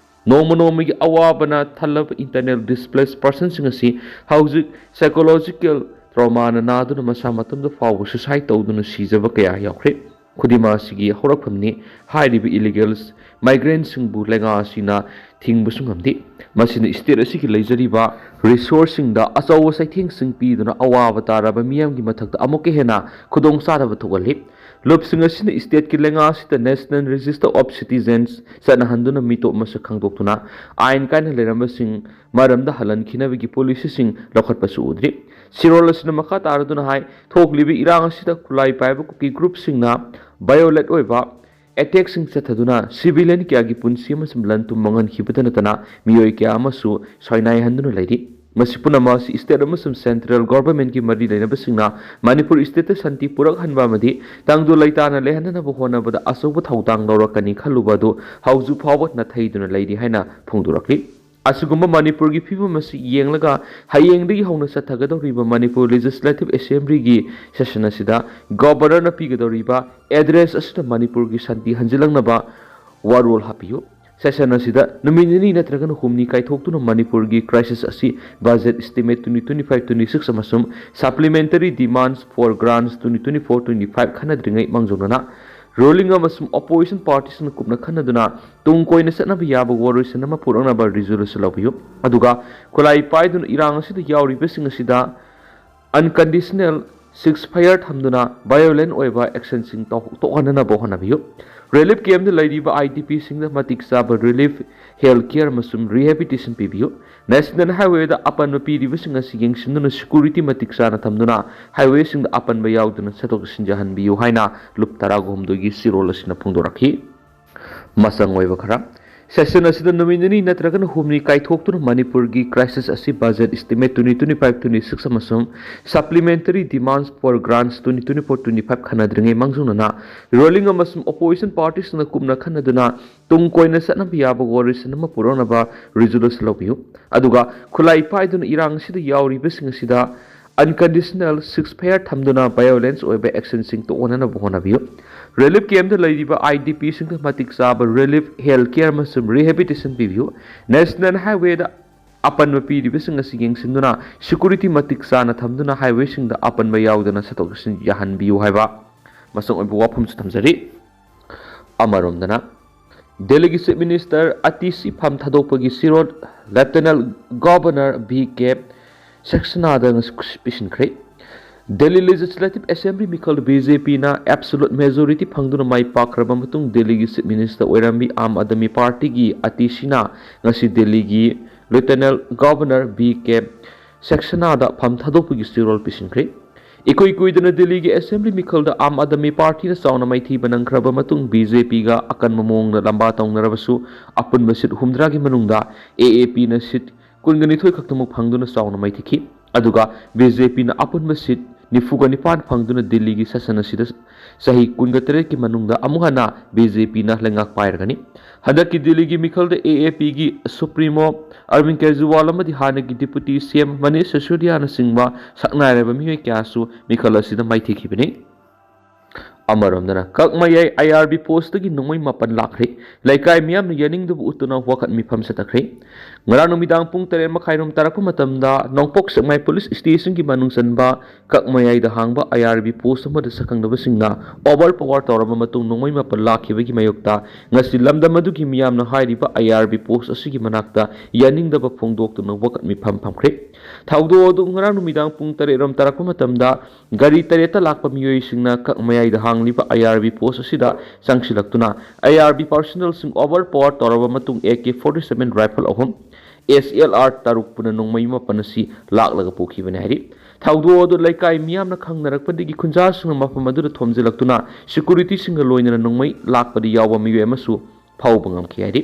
ꯅꯣꯡꯃ ꯅꯣꯡꯃꯒꯤ ꯑꯋꯥꯕꯅ ꯊꯜꯂꯕ ꯏꯟꯇꯔꯅꯦꯜ ꯗꯤꯁꯄ꯭ꯂꯦꯁ ꯄꯔꯁꯟꯁꯤꯡ ꯑꯁꯤ ꯍꯧꯖꯤꯛ ꯁꯥꯏꯀꯣꯂꯣꯖꯤꯀꯦꯜ ꯇ꯭ꯔꯣꯃꯥꯅ ꯅꯥꯗꯨꯅ ꯃꯁꯥ ꯃꯇꯣꯝꯇ ꯐꯥꯎꯕ ꯁꯨꯁꯥꯏꯗ ꯇꯧꯗꯨꯅ ꯁꯤꯖꯕ ꯀꯌꯥ ꯌꯥꯎꯈ꯭ꯔꯦ꯫ ꯈꯨꯗꯤꯡꯃꯛ ꯑꯁꯤꯒꯤ ꯍꯧꯔꯛꯐꯝꯅꯤ꯫ ꯍꯥꯏꯔꯤꯕ ꯏꯂꯤꯒꯦꯜ ꯃꯥꯏꯒ꯭ꯔꯦꯟꯁꯤꯡꯕꯨ ꯂꯩꯉꯥꯛ ꯑꯁꯤꯅ ꯊꯤꯡꯕꯁꯨ ꯉꯝꯗꯦ꯫ ꯃꯁꯤꯅ ꯁ꯭ꯇꯦꯠ ꯑꯁꯤꯒꯤ ꯂꯩꯖꯔꯤꯕ ꯔꯤꯁꯣꯔꯁꯁꯤꯡꯗ ꯑꯆꯧꯕ ꯆꯩꯊꯦꯡꯁꯤꯡ ꯄꯤꯗꯨꯅ ꯑꯋꯥꯕ ꯇꯥꯔꯕ ꯃꯤꯌꯥꯝꯒꯤ ꯃꯊꯛꯇ ꯑꯃꯨꯛꯀ ꯍꯦꯟꯅ ꯈꯨꯗꯣꯡꯆꯥꯗꯕ ꯊꯣꯛꯍꯜꯂꯤ꯫ ꯂꯨꯞꯁꯤꯡ ꯑꯁꯤꯅ stateꯀꯤ ꯂꯩꯉꯥꯛ ꯑꯁꯤꯗ National Register of Citizens ꯆꯠꯅꯍꯟꯗꯨꯅ ꯃꯤꯇꯣꯞ ꯃꯁꯛ ꯈꯪꯗꯣꯛꯇꯨꯅ ꯑꯥꯏꯟ ꯀꯥꯏꯅ ꯂꯩꯔꯝꯕꯁꯤꯡ ꯃꯔꯝꯗ ꯍꯜꯍꯟꯈꯤꯅꯕꯒꯤ policyꯁꯤꯡ ꯂꯧꯈꯠꯄꯁꯨ ꯎꯗ꯭ꯔꯤ꯫ ꯁꯤꯔꯣꯜ ꯑꯁꯤꯅ ꯃꯈꯥ ꯇꯥꯔꯗꯨꯅ ꯍꯥꯏ, ꯊꯣꯛꯂꯤꯕ ꯏꯔꯥꯡ ꯑꯁꯤꯗ ꯈꯨꯠꯂꯥꯏ ꯄꯥꯏꯕ ꯀꯨꯀꯤ groupꯁꯤꯡꯅ violent ꯑꯣꯏꯕ attackꯁꯤꯡ ꯆꯠꯊꯗꯨꯅ civilian ꯀꯌꯥꯒꯤ ꯄꯨꯟꯁꯤ ꯑꯃꯁꯨꯡ ꯂꯟ ꯊꯨꯝ ꯃꯥꯡꯍꯟꯈꯤꯕꯇ ꯅꯠꯇꯅ ꯃꯤꯑꯣꯏ ꯀꯌꯥ ꯑꯃꯁꯨ ꯁꯣꯏꯅꯥꯏꯍꯟꯗꯨꯅ ꯂꯩꯔꯤ꯫ ꯃꯁꯤ ꯄꯨꯝꯅꯃꯛ ꯑꯁꯤ state ꯑꯃꯁꯨꯡ central governmentꯀꯤ ꯃꯔꯤ ꯂꯩꯅꯕꯁꯤꯡꯅ ꯃꯅꯤꯄꯨꯔ stateꯇ ꯁꯥꯟꯇꯤ ꯄꯨꯔꯛꯍꯟꯕ ꯑꯃꯗꯤ ꯇꯪꯗꯨ ꯂꯩꯇꯥꯅ ꯂꯩꯍꯟꯅꯅꯕ ꯍꯣꯠꯅꯕꯗ ꯑꯆꯧꯕ ꯊꯧꯗꯥꯡ ꯂꯧꯔꯛꯀꯅꯤ ꯈꯜꯂꯨꯕ ꯑꯗꯨ ꯍꯧꯖꯤꯛ ꯐꯥꯎꯕ ꯅꯥꯊꯩꯗꯨꯅ ꯂꯩꯔꯤ ꯍꯥꯏꯅ ꯐꯣꯡꯗꯣꯔꯛꯂꯤ꯫ ꯑꯁꯤꯒꯨꯝꯕ ꯃꯅꯤꯄꯨꯔꯒꯤ ꯐꯤꯕꯝ ꯑꯁꯤ ꯌꯦꯡꯂꯒ ꯍꯌꯦꯡꯗꯒꯤ ꯍꯧꯅ ꯆꯠꯊꯒꯗꯧꯔꯤꯕ ꯃꯅꯤꯄꯨꯔ Legislative Assemblyꯒꯤ session ꯑꯁꯤꯗ Governorꯅ ꯄꯤꯒꯗꯧꯔꯤꯕ address ꯑꯁꯤꯗ ꯃꯅꯤꯄꯨꯔꯒꯤ ꯁꯥꯟꯇꯤ ꯍꯟꯖꯤꯜꯂꯛꯅꯕ ꯋꯥꯔꯣꯜ ꯍꯥꯞꯄꯤꯌꯨ꯫ Session ꯑꯁꯤꯗ ꯅꯨꯃꯤꯠ ꯅꯤꯅꯤ ꯅꯠꯇ꯭ꯔꯒꯅ ꯍꯨꯝꯅꯤ ꯀꯥꯏꯊꯣꯛꯇꯨꯅ ꯃꯅꯤꯄꯨꯔꯒꯤ crisis ꯑꯁꯤ budget estimate twenty twenty-five twenty-six ꯑꯃꯁꯨꯡ supplementary demands for grants twenty twenty-four twenty-five ꯈꯟꯅꯗ꯭ꯔꯤꯉꯩ ꯃꯥꯡꯖꯧꯅꯅ ruling ꯑꯃꯁꯨꯡ opposition partyꯁꯤꯡꯅ ꯀꯨꯞꯅ ꯈꯟꯅꯗꯨꯅ ꯇꯨꯡ ꯀꯣꯏꯅ ꯆꯠꯅꯕ ꯌꯥꯕ ꯋꯥꯔꯣꯏꯁꯤꯟ ꯑꯃ ꯄꯨꯔꯛꯅꯕ resolution ꯂꯧꯕꯤꯌꯨ꯫ ꯑꯗꯨꯒ ꯈꯨꯠꯂꯥꯏ ꯄꯥꯏꯗꯨꯅ ꯏꯔꯥꯡ ꯑꯁꯤꯗ ꯌꯥꯎꯔꯤꯕꯁꯤꯡ ꯑꯁꯤꯗ unconditional ceasefire ꯊꯝꯗꯨꯅ violent ꯑꯣꯏꯕ actionꯁꯤꯡ ꯇꯧ-, ꯇꯣꯛꯍꯟꯅꯅꯕ ꯍꯣꯠꯅꯕꯤꯌꯨ꯫ Relief campꯇ ꯂꯩꯔꯤꯕ IDPꯁꯤꯡꯗ ꯃꯇꯤꯛ ꯆꯥꯕ relief, health care ꯑꯃꯁꯨꯡ rehabilitation ꯄꯤꯕꯤꯌꯨ꯫ National Highwayꯗ ꯑꯄꯟꯕ ꯄꯤꯔꯤꯕꯁꯤꯡ ꯑꯁꯤ ꯌꯦꯡꯁꯤꯟꯗꯨꯅ security ꯃꯇꯤꯛ ꯆꯥꯅ ꯊꯝꯗꯨꯅ highwayꯁꯤꯡꯗ ꯑꯄꯟꯕ ꯌꯥꯎꯗꯅ ꯆꯠꯊꯣꯛ ꯆꯠꯁꯤꯟ ꯌꯥꯍꯟꯕꯤꯌꯨ ꯍꯥꯏꯅ ꯂꯨꯞ ꯇꯔꯥꯒ ꯍꯨꯝꯗꯣꯏꯒꯤ ꯁꯤꯔꯣꯜ ꯑꯁꯤꯅ ꯐꯣꯡꯗꯣꯔꯛꯈꯤ꯫ ꯃꯆꯪ ꯑꯣꯏꯕ ꯈꯔ꯫ Session ꯑꯁꯤꯗ ꯅꯨꯃꯤꯠ ꯅꯤꯅꯤ ꯅꯠꯇ꯭ꯔꯒꯅ ꯍꯨꯝꯅꯤ ꯀꯥꯏꯊꯣꯛꯇꯨꯅ ꯃꯅꯤꯄꯨꯔꯒꯤ crisis ꯑꯁꯤ budget estimate twenty twenty-five twenty-six ꯑꯃꯁꯨꯡ supplementary demands for grants twenty twenty-four twenty-five ꯈꯟꯅꯗ꯭ꯔꯤꯉꯩ ꯃꯥꯡꯖꯧꯅꯅ ruling ꯑꯃꯁꯨꯡ opposition partyꯁꯤꯡꯅ ꯀꯨꯞꯅ ꯈꯟꯅꯗꯨꯅ ꯇꯨꯡ ꯀꯣꯏꯅ ꯆꯠꯅꯕ ꯌꯥꯕ ꯋꯥꯔꯣꯏꯁꯤꯟ ꯑꯃ ꯄꯨꯔꯛꯅꯕ resolution ꯂꯧꯕꯤꯌꯨ꯫ ꯑꯗꯨꯒ ꯈꯨꯠꯂꯥꯏ ꯄꯥꯏꯗꯨꯅ ꯏꯔꯥꯡ ꯑꯁꯤꯗ ꯌꯥꯎꯔꯤꯕꯁꯤꯡ ꯑꯁꯤꯗ unconditional ceasefire ꯊꯝꯗꯨꯅ violence ꯑꯣꯏꯕ actionꯁꯤꯡ ꯇꯣꯛꯍꯟꯅꯕ ꯍꯣꯠꯅꯕꯤꯌꯨ꯫ Relief campꯇ ꯂꯩꯔꯤꯕ IDPꯁꯤꯡꯗ ꯃꯇꯤꯛ ꯆꯥꯕ relief, health care ꯑꯃꯁꯨꯡ rehabilitation ꯄꯤꯕꯤꯌꯨ꯫ National Highwayꯗ ꯑꯄꯟꯕ ꯄꯤꯔꯤꯕꯁꯤꯡ ꯑꯁꯤ ꯌꯦꯡꯁꯤꯟꯗꯨꯅ security ꯃꯇꯤꯛ ꯆꯥꯅ ꯊꯝꯗꯨꯅ highwayꯁꯤꯡꯗ ꯑꯄꯟꯕ ꯌꯥꯎꯗꯅ ꯆꯠꯊꯣꯛ ꯆꯠꯁꯤꯟ ꯌꯥꯍꯟꯕꯤꯌꯨ ꯍꯥꯏꯕ ꯃꯁꯛ ꯑꯣꯏꯕ ꯋꯥꯐꯝꯁꯨ ꯊꯝꯖꯔꯤ꯫ ꯑꯃꯔꯣꯝꯗꯅ, ꯗꯦꯜꯂꯤꯒꯤ Chief Minister ꯑꯇꯤꯁꯤ ꯐꯝ ꯊꯥꯗꯣꯛꯄꯒꯤ ꯁꯤꯔꯣꯜ Lieutenant Governor ꯚꯤ ꯀꯦ ꯁꯛꯁꯦꯅꯥꯗ ꯉꯁꯤ ꯄꯤꯁꯤꯟꯈ꯭ꯔꯦ꯫ Delhi Legislative Assembly ꯃꯤꯈꯜꯗ ꯕꯤ ꯖꯦ ꯄꯤꯅ absolute majority ꯐꯪꯗꯨꯅ ꯃꯥꯏ ꯄꯥꯛꯈ꯭ꯔꯕ ꯃꯇꯨꯡ, ꯗꯦꯜꯂꯤꯒꯤ Chief Minister ꯑꯣꯏꯔꯝꯕꯤ ꯑꯥꯝ ꯑꯥꯗꯃꯤ ꯄꯥꯔꯇꯤꯒꯤ ꯑꯇꯤ ꯁꯤꯅ ꯉꯁꯤ ꯗꯦꯜꯂꯤꯒꯤ Lieutenant Governor ꯕꯤ ꯀꯦ ꯁꯦꯛꯁꯦꯅꯥꯗ ꯐꯝ ꯊꯥꯗꯣꯛꯄꯒꯤ ꯆꯦꯔꯣꯜ ꯄꯤꯁꯤꯟꯈ꯭ꯔꯦ꯫ ꯏꯀꯨꯏ ꯀꯨꯏꯗꯅ ꯗꯦꯜꯂꯤꯒꯤ Assembly ꯃꯤꯈꯜꯗ ꯑꯥꯝ ꯑꯥꯗꯃꯤ ꯄꯥꯔꯇꯤꯅ ꯆꯥꯎꯅ ꯃꯥꯏꯊꯤꯕ ꯅꯪꯈ꯭ꯔꯕ ꯃꯇꯨꯡ, ꯕꯤ ꯖꯦ ꯄꯤꯒ ꯑꯀꯟꯕ ꯃꯑꯣꯡꯗ ꯂꯝꯕꯥ ꯇꯧꯅꯔꯕꯁꯨ, ꯑꯄꯨꯟꯕ ꯁꯤꯠ ꯍꯨꯝꯗ꯭ꯔꯥꯒꯤ ꯃꯅꯨꯡꯗ ꯑꯦ ꯑꯦ ꯄꯤꯅ ꯁꯤꯠ ꯀꯨꯟꯒ ꯅꯤꯊꯣꯏ ꯈꯛꯇꯃꯛ ꯐꯪꯗꯨꯅ ꯆꯥꯎꯅ ꯃꯥꯏꯊꯤꯈꯤ꯫ ꯑꯗꯨꯒ ꯕꯤ ꯖꯦ ꯄꯤꯅ ꯑꯄꯨꯟꯕ ꯁꯤꯠ ꯅꯤꯐꯨꯒ ꯅꯤꯄꯥꯟ ꯐꯪꯗꯨꯅ ꯗꯦꯜꯂꯤꯒꯤ ꯁꯥꯁꯟ ꯑꯁꯤꯗ ꯆꯍꯤ ꯀꯨꯟꯒ ꯇꯔꯦꯠꯀꯤ ꯃꯅꯨꯡꯗ ꯑꯃꯨꯛ ꯍꯟꯅ ꯕꯤ ꯖꯦ ꯄꯤꯅ ꯂꯩꯉꯥꯛ ꯄꯥꯏꯔꯒꯅꯤ꯫ ꯍꯟꯗꯛꯀꯤ ꯗꯦꯜꯂꯤꯒꯤ ꯃꯤꯈꯜꯗ ꯑꯦ ꯑꯦ ꯄꯤꯒꯤ Supremo ꯑꯔꯕꯤꯟ ꯀꯦꯖꯔꯤꯋꯥꯜ ꯑꯃꯗꯤ ꯍꯥꯟꯅꯒꯤ Deputy ꯁꯤ ꯑꯦꯝ ꯃꯅꯤꯁ ꯁꯤꯁꯣꯗꯤꯌꯥꯅꯆꯤꯡꯕ ꯁꯛꯅꯥꯏꯔꯕ ꯃꯤꯑꯣꯏ ꯀꯌꯥꯁꯨ ꯃꯤꯈꯜ ꯑꯁꯤꯗ ꯃꯥꯏꯊꯤꯈꯤꯕꯅꯤ꯫ ꯑꯃꯔꯣꯝꯗꯅ, ꯀꯛꯃꯌꯥꯏ ꯑꯥꯏ ꯑꯥꯔ ꯕꯤ ꯄꯣꯁꯇꯒꯤ ꯅꯣꯡꯃꯩ ꯃꯥꯄꯟ ꯂꯥꯛꯈ꯭ꯔꯦ꯫ ꯂꯩꯀꯥꯏ ꯃꯤꯌꯥꯝꯅ ꯌꯥꯅꯤꯡꯗꯕ ꯎꯠꯇꯨꯅ ꯋꯥꯀꯠ ꯃꯤꯐꯝ ꯆꯠꯊꯈ꯭ꯔꯦ꯫ ꯉꯔꯥꯡ ꯅꯨꯃꯤꯗꯥꯡ ꯄꯨꯡ ꯇꯔꯦꯠ ꯃꯈꯥꯏꯔꯣꯝ ꯇꯥꯔꯛꯄ ꯃꯇꯝꯗ ꯅꯣꯡꯄꯣꯛ ꯁꯦꯛꯃꯥꯏ ꯄꯨꯂꯤꯁ ꯁ꯭ꯇꯦꯁꯟꯒꯤ ꯃꯅꯨꯡ ꯆꯟꯕ ꯀꯛꯃꯌꯥꯏꯗ ꯍꯥꯡꯕ ꯑꯥꯏ ꯑꯥꯔ ꯕꯤ ꯄꯣꯁ ꯑꯃꯗ ꯁꯛꯈꯪꯗꯕꯁꯤꯡꯅ ꯑꯣꯚꯔ ꯄꯋꯥꯔ ꯇꯧꯔꯕ ꯃꯇꯨꯡ ꯅꯣꯡꯃꯩ ꯃꯥꯄꯟ ꯂꯥꯛꯈꯤꯕꯒꯤ ꯃꯥꯌꯣꯛꯇ ꯉꯁꯤ ꯂꯝꯗꯝ ꯑꯗꯨꯒꯤ ꯃꯤꯌꯥꯝꯅ ꯍꯥꯏꯔꯤꯕ ꯑꯥꯏ ꯑꯥꯔ ꯕꯤ ꯄꯣꯁ ꯑꯁꯤꯒꯤ ꯃꯅꯥꯛꯇ ꯌꯥꯅꯤꯡꯗꯕ ꯐꯣꯡꯗꯣꯛꯇꯨꯅ ꯋꯥꯀꯠ ꯃꯤꯐꯝ ꯐꯝꯈ꯭ꯔꯦ꯫ ꯊꯧꯗꯣꯛ ꯑꯗꯨ ꯉꯔꯥꯡ ꯅꯨꯃꯤꯗꯥꯡ ꯄꯨꯡ ꯇꯔꯦꯠ ꯔꯣꯝ ꯇꯥꯔꯛꯄ ꯃꯇꯝꯗ ꯒꯥꯔꯤ ꯇꯔꯦꯠꯇ ꯂꯥꯛꯄ ꯃꯤꯑꯣꯏꯁꯤꯡꯅ ꯀꯛꯃꯌꯥꯏꯗ ꯍꯥꯡꯂꯤꯕ ꯑꯥꯏ ꯑꯥꯔ ꯕꯤ ꯄꯣꯁ ꯑꯁꯤꯗ ꯆꯪꯁꯤꯜꯂꯛꯇꯨꯅ ꯑꯥꯏ ꯑꯥꯔ ꯕꯤ ꯄꯥꯔꯁꯣꯅꯦꯜꯁꯤꯡ ꯑꯣꯚꯔ ꯄꯋꯥꯔ ꯇꯧꯔꯕ ꯃꯇꯨꯡ A K forty seven rifle ꯑꯍꯨꯝ, ꯑꯦꯁ ꯑꯦꯜ ꯑꯥꯔ ꯇꯔꯨꯛ ꯄꯨꯟꯅ ꯅꯣꯡꯃꯩ ꯃꯥꯄꯟ ꯑꯁꯤ ꯂꯥꯛꯂꯒ ꯄꯨꯈꯤꯕꯅꯤ ꯍꯥꯏꯔꯤ꯫ ꯊꯧꯗꯣꯛ ꯑꯗꯨ ꯂꯩꯀꯥꯏ ꯃꯤꯌꯥꯝꯅ ꯈꯪꯅꯔꯛꯄꯗꯒꯤ ꯈꯨꯟꯖꯥꯁꯤꯡꯅ ꯃꯐꯝ ꯑꯗꯨꯗ ꯊꯣꯝꯖꯤꯜꯂꯛꯇꯨꯅ ꯁꯦꯀꯨꯔꯤꯇꯤꯁꯤꯡꯒ ꯂꯣꯏꯅꯅ ꯅꯣꯡꯃꯩ ꯂꯥꯛꯄꯗ ꯌꯥꯎꯕ ꯃꯤꯑꯣꯏ ꯑꯃꯁꯨ ꯐꯥꯎꯕ ꯉꯝꯈꯤ ꯍꯥꯏꯔꯤ꯫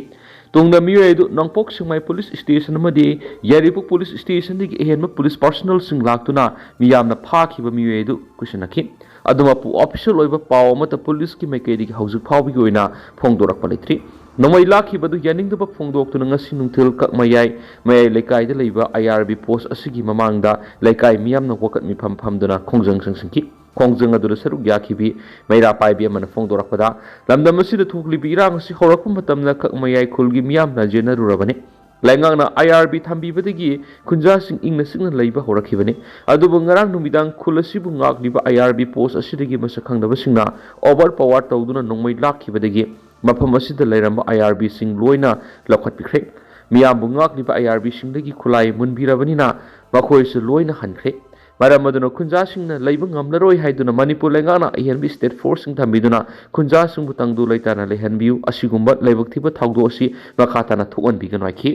ꯇꯨꯡꯗ ꯃꯤꯑꯣꯏ ꯑꯗꯨ ꯅꯣꯡꯄꯣꯛ ꯁꯦꯛꯃꯥꯏ ꯄꯨꯂꯤꯁ ꯁ꯭ꯇꯦꯁꯟ ꯑꯃꯗꯤ ꯌꯥꯏꯔꯤꯄꯣꯛ ꯄꯨꯂꯤꯁ ꯁ꯭ꯇꯦꯁꯟꯗꯒꯤ ꯑꯍꯦꯟꯕ ꯄꯨꯂꯤꯁ ꯄꯥꯔꯁꯣꯅꯦꯜꯁꯤꯡ ꯂꯥꯛꯇꯨꯅ ꯃꯤꯌꯥꯝꯅ ꯐꯥꯈꯤꯕ ꯃꯤꯑꯣꯏ ꯑꯗꯨ ꯀꯣꯏꯁꯤꯟꯅꯈꯤ꯫ ꯑꯗꯨꯃꯛꯄꯨ, ꯑꯣꯐꯤꯁꯤꯌꯦꯜ ꯑꯣꯏꯕ ꯄꯥꯎ ꯑꯃꯠꯇ ꯄꯨꯂꯤꯁꯀꯤ ꯃꯥꯏꯀꯩꯗꯒꯤ ꯍꯧꯖꯤꯛ ꯐꯥꯎꯕꯒꯤ ꯑꯣꯏꯅ ꯐꯣꯡꯗꯣꯔꯛꯄ ꯂꯩꯇ꯭ꯔꯤ꯫ ꯅꯣꯡꯃꯩ ꯂꯥꯛꯈꯤꯕ ꯑꯗꯨ ꯌꯥꯅꯤꯡꯗꯕ ꯐꯣꯡꯗꯣꯛꯇꯨꯅ ꯉꯁꯤ ꯅꯨꯡꯊꯤꯜ ꯀꯛꯃꯌꯥꯏ ꯃꯌꯥꯏ ꯂꯩꯀꯥꯏꯗ ꯂꯩꯕ ꯑꯥꯏ ꯑꯥꯔ ꯕꯤ ꯄꯣꯁ ꯑꯁꯤꯒꯤ ꯃꯃꯥꯡꯗ ꯂꯩꯀꯥꯏ ꯃꯤꯌꯥꯝꯅ ꯋꯥꯀꯠ ꯃꯤꯐꯝ ꯐꯝꯗꯨꯅ ꯈꯣꯡꯖꯪ ꯆꯪꯁꯤꯟꯈꯤ꯫ ꯈꯣꯡꯖꯪ ꯑꯗꯨꯗ ꯁꯔꯨꯛ ꯌꯥꯈꯤꯕꯤ ꯃꯩꯔꯥ ꯄꯥꯏꯕꯤ ꯑꯃꯅ ꯐꯣꯡꯗꯣꯔꯛꯄꯗ, ꯂꯝꯗꯝ ꯑꯁꯤꯗ ꯊꯣꯛꯂꯤꯕ ꯏꯔꯥꯡ ꯑꯁꯤ ꯍꯧꯔꯛꯄ ꯃꯇꯝꯗ ꯀꯛꯃꯌꯥꯏ ꯈꯨꯜꯒꯤ ꯃꯤꯌꯥꯝꯅ ꯌꯦꯟꯅꯔꯨꯔꯕꯅꯤ꯫ ꯂꯩꯉꯥꯛꯅ ꯑꯥꯏ ꯑꯥꯔ ꯕꯤ ꯊꯝꯕꯤꯕꯗꯒꯤ ꯈꯨꯟꯖꯥꯁꯤꯡ ꯏꯪꯅ ꯆꯤꯛꯅ ꯂꯩꯕ ꯍꯧꯔꯛꯈꯤꯕꯅꯤ꯫ ꯑꯗꯨꯕꯨ ꯉꯔꯥꯡ ꯅꯨꯃꯤꯗꯥꯡ ꯈꯨꯜ ꯑꯁꯤꯕꯨ ꯉꯥꯛꯂꯤꯕ ꯑꯥꯏ ꯑꯥꯔ ꯕꯤ ꯄꯣꯁ ꯑꯁꯤꯗꯒꯤ ꯃꯁꯛ ꯈꯪꯗꯕꯁꯤꯡꯅ ꯑꯣꯚꯔ ꯄꯋꯥꯔ ꯇꯧꯗꯨꯅ ꯅꯣꯡꯃꯩ ꯂꯥꯛꯈꯤꯕꯗꯒꯤ ꯃꯐꯝ ꯑꯁꯤꯗ ꯂꯩꯔꯝꯕ ꯑꯥꯏ ꯑꯥꯔ ꯕꯤꯁꯤꯡ ꯂꯣꯏꯅ ꯂꯧꯈꯠꯄꯤꯈ꯭ꯔꯦ꯫ ꯃꯤꯌꯥꯝꯕꯨ ꯉꯥꯛꯂꯤꯕ ꯑꯥꯏ ꯑꯥꯔ ꯕꯤꯁꯤꯡꯗꯒꯤ ꯈꯨꯠꯂꯥꯏ ꯃꯨꯟꯕꯤꯔꯕꯅꯤꯅ ꯃꯈꯣꯏꯁꯨ ꯂꯣꯏꯅ ꯍꯟꯈ꯭ꯔꯦ꯫ ꯃꯔꯝ ꯑꯗꯨꯅ ꯈꯨꯟꯖꯥꯁꯤꯡꯅ ꯂꯩꯕ ꯉꯝꯂꯔꯣꯏ ꯍꯥꯏꯗꯨꯅ ꯃꯅꯤꯄꯨꯔ ꯂꯩꯉꯥꯛꯅ ꯑꯍꯦꯟꯕ state forceꯁꯤꯡ ꯊꯝꯕꯤꯗꯨꯅ ꯈꯨꯟꯖꯥꯁꯤꯡꯕꯨ ꯇꯪꯗꯨ ꯂꯩꯇꯥꯅ ꯂꯩꯍꯟꯕꯤꯌꯨ꯫ ꯑꯁꯤꯒꯨꯝꯕ ꯂꯥꯏꯕꯛ ꯊꯤꯕ ꯊꯧꯗꯣꯛ ꯑꯁꯤ ꯃꯈꯥ ꯇꯥꯅ ꯊꯣꯛꯍꯟꯕꯤꯒꯅꯨ ꯍꯥꯏꯈꯤ꯫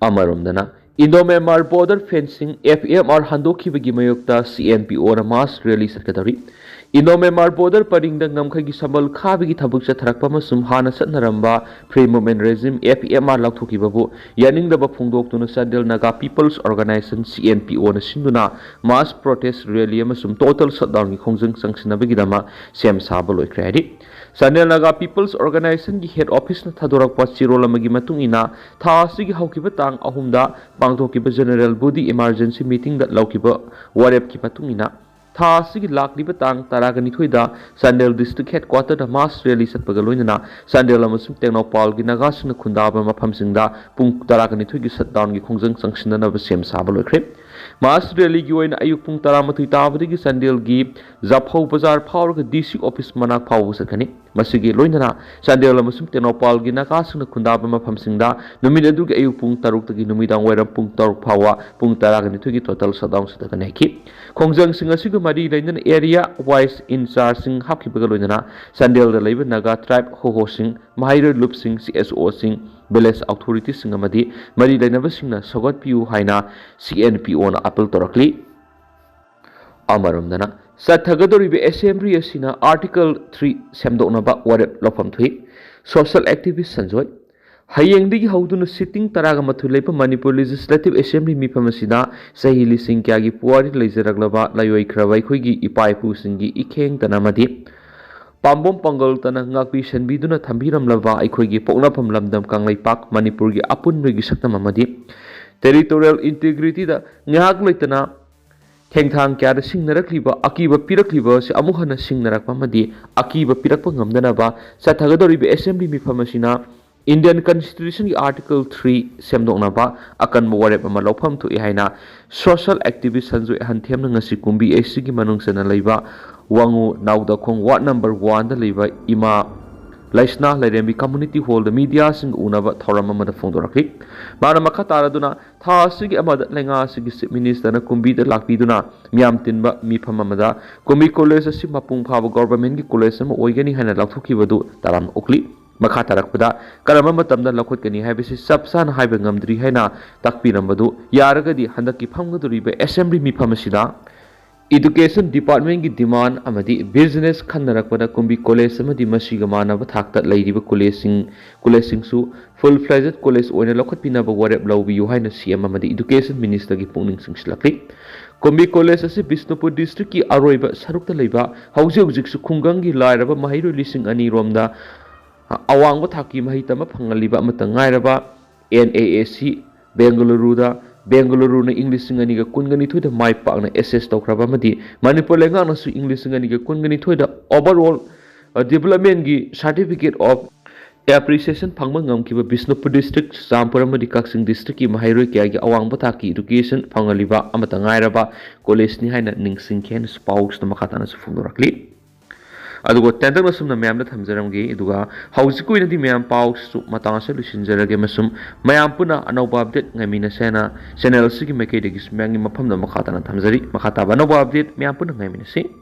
ꯑꯃꯔꯣꯝꯗꯅ, Indo Myanmar border fencing, F M R ꯍꯟꯗꯣꯛꯈꯤꯕꯒꯤ ꯃꯥꯌꯣꯛꯇ C N P Oꯅ mass rally ꯆꯠꯀꯗꯧꯔꯤ꯫ Indo Myanmar border ꯄꯔꯤꯡꯗ ꯉꯝꯈꯩꯒꯤ ꯁꯝꯕꯜ ꯈꯥꯕꯒꯤ ꯊꯕꯛ ꯆꯠꯊꯔꯛꯄ ꯑꯃꯁꯨꯡ ꯍꯥꯟꯅ ꯆꯠꯅꯔꯝꯕ Free Movement Regime, F M R, ꯂꯥꯎꯊꯣꯛꯈꯤꯕꯕꯨ ꯌꯥꯅꯤꯡꯗꯕ ꯐꯣꯡꯗꯣꯛꯇꯨꯅ Chandel Naga People's Organisation, C N P Oꯅ ꯁꯤꯟꯗꯨꯅ mass protest rally ꯑꯃꯁꯨꯡ total shutdownꯒꯤ ꯈꯣꯡꯖꯪ ꯆꯪꯁꯤꯟꯅꯕꯒꯤꯗꯃꯛ ꯁꯦꯝ ꯁꯥꯕ ꯂꯣꯏꯈ꯭ꯔꯦ ꯍꯥꯏꯔꯤ꯫ ꯆꯥꯟꯗꯦꯜ ꯅꯥꯒꯥ People's Organisationꯒꯤ head officeꯅ ꯊꯥꯗꯣꯔꯛꯄ ꯆꯦꯔꯣꯜ ꯑꯃꯒꯤ ꯃꯇꯨꯡ ꯏꯟꯅ, ꯊꯥ ꯑꯁꯤꯒꯤ ꯍꯧꯈꯤꯕ ꯇꯥꯡ ꯑꯍꯨꯝꯗ ꯄꯥꯡꯊꯣꯛꯈꯤꯕ General Body Emergency Meetingꯗ ꯂꯧꯈꯤꯕ ꯋꯥꯔꯦꯞꯀꯤ ꯃꯇꯨꯡ ꯏꯟꯅ, ꯊꯥ ꯑꯁꯤꯒꯤ ꯂꯥꯛꯂꯤꯕ ꯇꯥꯡ ꯇꯔꯥꯒ ꯅꯤꯊꯣꯏꯗ ꯆꯥꯟꯗꯦꯜ district headquarterꯗ mass rally ꯆꯠꯄꯒ ꯂꯣꯏꯅꯅ ꯆꯥꯟꯗꯦꯜ ꯑꯃꯁꯨꯡ ꯇꯦꯡꯅꯧꯄꯥꯜꯒꯤ ꯅꯥꯒꯥꯁꯤꯡꯅ ꯈꯨꯟꯗꯥꯕ ꯃꯐꯝꯁꯤꯡꯗ ꯄꯨꯡ ꯇꯔꯥꯒ ꯅꯤꯊꯣꯏꯒꯤ shutdownꯒꯤ ꯈꯣꯡꯖꯪ ꯆꯪꯁꯤꯟꯅꯅꯕ ꯁꯦꯝ ꯁꯥꯕ ꯂꯣꯏꯈ꯭ꯔꯦ꯫ Mass rallyꯒꯤ ꯑꯣꯏꯅ ꯑꯌꯨꯛ ꯄꯨꯡ ꯇꯔꯥꯃꯥꯊꯣꯏ ꯇꯥꯕꯗꯒꯤ ꯆꯥꯟꯗꯦꯜꯒꯤ ꯖꯐꯧ ꯕꯖꯥꯔ ꯐꯥꯎꯔꯒ D C office ꯃꯅꯥꯛ ꯐꯥꯎꯕ ꯆꯠꯀꯅꯤ꯫ ꯃꯁꯤꯒꯤ ꯂꯣꯏꯅꯅ ꯆꯥꯟꯗꯦꯜ ꯑꯃꯁꯨꯡ ꯇꯦꯡꯅꯧꯄꯥꯜꯒꯤ ꯅꯥꯒꯥꯁꯤꯡꯅ ꯈꯨꯟꯗꯥꯕ ꯃꯐꯝꯁꯤꯡꯗ ꯅꯨꯃꯤꯠ ꯑꯗꯨꯒꯤ ꯑꯌꯨꯛ ꯄꯨꯡ ꯇꯔꯨꯛꯇꯒꯤ ꯅꯨꯃꯤꯗꯥꯡ ꯋꯥꯏꯔꯝ ꯄꯨꯡ ꯇꯔꯨꯛ ꯐꯥꯎꯕ ꯄꯨꯡ ꯇꯔꯥꯒ ꯅꯤꯊꯣꯏꯒꯤ total shutdown ꯆꯠꯊꯒꯅꯤ ꯍꯥꯏꯈꯤ꯫ ꯈꯣꯡꯖꯪꯁꯤꯡ ꯑꯁꯤꯒ ꯃꯔꯤ ꯂꯩꯅꯅ area wise in chargeꯁꯤꯡ ꯍꯥꯞꯈꯤꯕꯒ ꯂꯣꯏꯅꯅ ꯆꯥꯟꯗꯦꯜꯗ ꯂꯩꯕ ꯅꯥꯒꯥ tribe ꯍꯣꯍꯣꯁꯤꯡ, ꯃꯍꯩꯔꯣꯏ ꯂꯨꯞꯁꯤꯡ, C S Oꯁꯤꯡ, village authorityꯁꯤꯡ ꯑꯃꯗꯤ ꯃꯔꯤ ꯂꯩꯅꯕꯁꯤꯡꯅ ꯁꯧꯒꯠꯄꯤꯌꯨ ꯍꯥꯏꯅ C N P Oꯅ appeal ꯇꯧꯔꯛꯂꯤ꯫ ꯑꯃꯔꯣꯝꯗꯅ, ꯆꯠꯊꯒꯗꯧꯔꯤꯕ assembly ꯑꯁꯤꯅ Article three ꯁꯦꯝꯗꯣꯛꯅꯕ ꯋꯥꯔꯦꯞ ꯂꯧꯐꯝ ꯊꯣꯛꯏ꯫ Social activist Sanjoy. ꯍꯌꯦꯡꯗꯒꯤ ꯍꯧꯗꯨꯅ sitting ꯇꯔꯥꯒ ꯃꯥꯊꯣꯏ ꯂꯩꯕ ꯃꯅꯤꯄꯨꯔ Legislative Assembly ꯃꯤꯐꯝ ꯑꯁꯤꯗ ꯆꯍꯤ ꯂꯤꯁꯤꯡ ꯀꯌꯥꯒꯤ ꯄꯨꯋꯥꯔꯤ ꯂꯩꯖꯔꯛꯂꯕ ꯂꯥꯏꯑꯣꯏꯈ꯭ꯔꯕ ꯑꯩꯈꯣꯏꯒꯤ ꯏꯄꯥ ꯏꯄꯨꯁꯤꯡꯒꯤ ꯏꯈꯦꯡꯇꯅ ꯑꯃꯗꯤ ꯄꯥꯝꯕꯣꯝ ꯄꯥꯡꯒꯜꯇꯅ ꯉꯥꯛꯄꯤ ꯁꯦꯟꯕꯤꯗꯨꯅ ꯊꯝꯕꯤꯔꯝꯂꯕ ꯑꯩꯈꯣꯏꯒꯤ ꯄꯣꯛꯅꯐꯝ ꯂꯝꯗꯝ ꯀꯪꯂꯩꯄꯥꯛ ꯃꯅꯤꯄꯨꯔꯒꯤ ꯑꯄꯨꯟꯕꯒꯤ ꯁꯛꯇꯝ ꯑꯃꯗꯤ territorial integrityꯗ ꯉꯥꯏꯍꯥꯛ ꯂꯩꯇꯅ ꯊꯦꯡꯊꯥꯡ ꯀꯌꯥꯗ ꯁꯤꯡꯅꯔꯛꯂꯤꯕ ꯑꯀꯤꯕ ꯄꯤꯔꯛꯂꯤꯕ ꯑꯁꯤ ꯑꯃꯨꯛ ꯍꯟꯅ ꯁꯤꯡꯅꯔꯛꯄ ꯑꯃꯗꯤ ꯑꯀꯤꯕ ꯄꯤꯔꯛꯄ ꯉꯝꯗꯅꯕ ꯆꯠꯊꯒꯗꯧꯔꯤꯕ assembly ꯃꯤꯐꯝ ꯑꯁꯤꯅ Indian Constitutionꯒꯤ Article three ꯁꯦꯝꯗꯣꯛꯅꯕ ꯑꯀꯟꯕ ꯋꯥꯔꯦꯞ ꯑꯃ ꯂꯧꯐꯝ ꯊꯣꯛꯏ ꯍꯥꯏꯅ social activist ꯁꯟꯖꯣꯏ ꯑꯍꯟꯊꯦꯝꯅ ꯉꯁꯤ ꯀꯨꯝꯕꯤ ꯑꯩꯁꯤꯒꯤ ꯃꯅꯨꯡ ꯆꯟꯅ ꯂꯩꯕ ꯋꯥꯉꯨ ꯅꯥꯎꯗꯈꯣꯡ ward number oneꯗ ꯂꯩꯕ ꯏꯃꯥ ꯂꯩꯁꯅꯥ ꯂꯩꯔꯦꯝꯕꯤ ꯀꯝꯃ꯭ꯌꯨꯅꯤꯇꯤ ꯍꯣꯜꯗ ꯃꯤꯗꯤꯌꯥꯁꯤꯡꯒ ꯎꯅꯕ ꯊꯧꯔꯝ ꯑꯃꯗ ꯐꯣꯡꯗꯣꯔꯛꯂꯤ꯫ ꯃꯥꯅ ꯃꯈꯥ ꯇꯥꯔꯗꯨꯅ, ꯊꯥ ꯑꯁꯤꯒꯤ ꯑꯃꯗ ꯂꯩꯉꯥꯛ ꯑꯁꯤꯒꯤ ꯆꯤꯐ ꯃꯤꯅꯤꯁꯇꯔꯅ ꯀꯨꯝꯕꯤꯗ ꯂꯥꯛꯄꯤꯗꯨꯅ ꯃꯤꯌꯥꯝ ꯇꯤꯟꯕ ꯃꯤꯐꯝ ꯑꯃꯗ ꯀꯨꯝꯕꯤ ꯀꯣꯂꯦꯖ ꯑꯁꯤ ꯃꯄꯨꯡ ꯐꯥꯕ ꯒꯣꯚꯔꯟꯃꯦꯟꯠꯀꯤ ꯀꯣꯂꯦꯖ ꯑꯃ ꯑꯣꯏꯒꯅꯤ ꯍꯥꯏꯅ ꯂꯥꯎꯊꯣꯛꯈꯤꯕꯗꯨ ꯇꯔꯥꯝꯅ ꯑꯣꯛꯂꯤ꯫ ꯃꯈꯥ ꯇꯥꯔꯛꯄꯗ ꯀꯔꯝꯕ ꯃꯇꯝꯗ ꯂꯧꯈꯠꯀꯅꯤ ꯍꯥꯏꯕꯁꯤ ꯆꯞ ꯆꯥꯅ ꯍꯥꯏꯕ ꯉꯝꯗ꯭ꯔꯤ ꯍꯥꯏꯅ ꯇꯥꯛꯄꯤꯔꯝꯕꯗꯨ ꯌꯥꯔꯒꯗꯤ ꯍꯟꯗꯛꯀꯤ ꯐꯝꯒꯗꯧꯔꯤꯕ ꯑꯦꯁꯦꯝꯕ꯭ꯂꯤ ꯃꯤꯐꯝ ꯑꯁꯤꯗ ꯏꯗꯨꯀꯦꯁꯟ ꯗꯤꯄꯥꯔꯠꯃꯦꯟꯠꯀꯤ ꯗꯤꯃꯥꯟ ꯑꯃꯗꯤ ꯕꯤꯖꯤꯅꯦꯁ ꯈꯟꯅꯔꯛꯄꯗ ꯀꯨꯝꯕꯤ ꯀꯣꯂꯦꯖ ꯑꯃꯗꯤ ꯃꯁꯤꯒ ꯃꯥꯟꯅꯕ ꯊꯥꯛꯇ ꯂꯩꯔꯤꯕ ꯀꯣꯂꯦꯖꯁꯤꯡ, ꯀꯣꯂꯦꯖꯁꯤꯡꯁꯨ ꯐꯨꯜ ꯐ꯭ꯂꯦꯖꯦꯗ ꯀꯣꯂꯦꯖ ꯑꯣꯏꯅ ꯂꯧꯈꯠꯄꯤꯅꯕ ꯋꯥꯔꯦꯞ ꯂꯧꯕꯤꯌꯨ ꯍꯥꯏꯅ ꯁꯤ ꯑꯦꯝ ꯑꯃꯗꯤ ꯏꯗꯨꯀꯦꯁꯟ ꯃꯤꯅꯤꯁꯇꯔꯒꯤ ꯄꯨꯛꯅꯤꯡ ꯆꯤꯡꯁꯤꯜꯂꯛꯂꯤ꯫ ꯀꯨꯝꯕꯤ ꯀꯣꯂꯦꯖ ꯑꯁꯤ ꯕꯤꯁꯅꯨꯄꯨꯔ ꯗꯤꯁꯇ꯭ꯔꯤꯛꯀꯤ ꯑꯔꯣꯏꯕ ꯁꯔꯨꯛꯇ ꯂꯩꯕ, ꯍꯧꯖꯤꯛ ꯍꯧꯖꯤꯛꯁꯨ ꯈꯨꯡꯒꯪꯒꯤ ꯂꯥꯏꯔꯕ ꯃꯍꯩꯔꯣꯏ ꯂꯤꯁꯤꯡ ꯑꯅꯤ ꯔꯣꯝꯗ ꯑꯋꯥꯡꯕ ꯊꯥꯛꯀꯤ ꯃꯍꯩ ꯇꯝꯕ ꯐꯪꯍꯜꯂꯤꯕ ꯑꯃꯠꯇ ꯉꯥꯏꯔꯕ ꯑꯦꯟ ꯑꯦ ꯑꯦ ꯁꯤ ꯕꯦꯡꯒꯂꯨꯔꯨꯗ, ꯕꯦꯡꯒꯂꯨꯔꯨꯅ ꯏꯪ ꯂꯤꯁꯤꯡ ꯑꯅꯤꯒ ꯀꯨꯟꯒ ꯅꯤꯊꯣꯏꯗ ꯃꯥꯏ ꯄꯥꯛꯅ ꯑꯦꯁꯦꯁ ꯇꯧꯈ꯭ꯔꯕ ꯑꯃꯗꯤ ꯃꯅꯤꯄꯨꯔ ꯂꯩꯉꯥꯛꯅꯁꯨ ꯏꯪ ꯂꯤꯁꯤꯡ ꯑꯅꯤꯒ ꯀꯨꯟꯒ ꯅꯤꯊꯣꯏꯗ ꯑꯣꯚꯔ ꯑꯣꯜ ꯗꯤꯕꯂꯞꯃꯦꯟꯠꯀꯤ ꯁꯥꯔꯇꯤꯐꯤꯀꯦꯠ ꯑꯣꯐ ꯑꯦꯄ꯭ꯔꯤꯁꯤꯌꯦꯁꯟ ꯐꯪꯕ ꯉꯝꯈꯤꯕ ꯕꯤꯁꯅꯨꯄꯨꯔ ꯗꯤꯁꯇ꯭ꯔꯤꯛ, ꯆꯨꯔꯆꯥꯟꯄꯨꯔ ꯑꯃꯗꯤ ꯀꯛꯆꯤꯡ ꯗꯤꯁꯇ꯭ꯔꯤꯛꯀꯤ ꯃꯍꯩꯔꯣꯏ ꯀꯌꯥꯒꯤ ꯑꯋꯥꯡꯕ ꯊꯥꯛꯀꯤ ꯏꯗꯨꯀꯦꯁꯟ ꯐꯪꯍꯜꯂꯤꯕ ꯑꯃꯠꯇ ꯉꯥꯏꯔꯕ ꯀꯣꯂꯦꯖꯅꯤ ꯍꯥꯏꯅ ꯅꯤꯡꯁꯤꯡꯈꯤ ꯍꯥꯏꯅꯁꯨ ꯄꯥꯎꯁꯤꯗ ꯃꯈꯥ ꯇꯥꯅꯁꯨ ꯐꯣꯡꯗꯣꯔꯛꯂꯤ꯫ ꯑꯗꯨꯒ ꯇꯦꯟꯇꯛꯅ ꯁꯨꯝꯅ ꯃꯌꯥꯝꯗ ꯊꯝꯖꯔꯝꯒꯦ꯫ ꯑꯗꯨꯒ ꯍꯧꯖꯤꯛꯀꯤ ꯑꯣꯏꯅꯗꯤ ꯃꯌꯥꯝ ꯄꯥꯎꯁꯤꯁꯨ ꯃꯇꯥꯡ ꯑꯁꯤꯗ ꯂꯣꯏꯁꯤꯟꯖꯔꯒꯦ ꯑꯃꯁꯨꯡ ꯃꯌꯥꯝ ꯄꯨꯟꯅ ꯑꯅꯧꯕ ꯑꯞꯗꯦꯠ ꯉꯥꯏꯃꯤꯟꯅꯁꯦ ꯍꯥꯏꯅ ꯆꯦꯅꯦꯜ ꯑꯁꯤꯒꯤ ꯃꯥꯏꯀꯩꯗꯒꯤꯁꯨ ꯃꯌꯥꯝꯒꯤ ꯃꯐꯝꯗ ꯃꯈꯥ ꯇꯥꯅ ꯊꯝꯖꯔꯤ꯫ ꯃꯈꯥ ꯇꯥꯕ ꯑꯅꯧꯕ ꯑꯞꯗꯦꯠ ꯃꯌꯥꯝ ꯄꯨꯟꯅ ꯉꯥꯏꯃꯤꯟꯅꯁꯤ꯫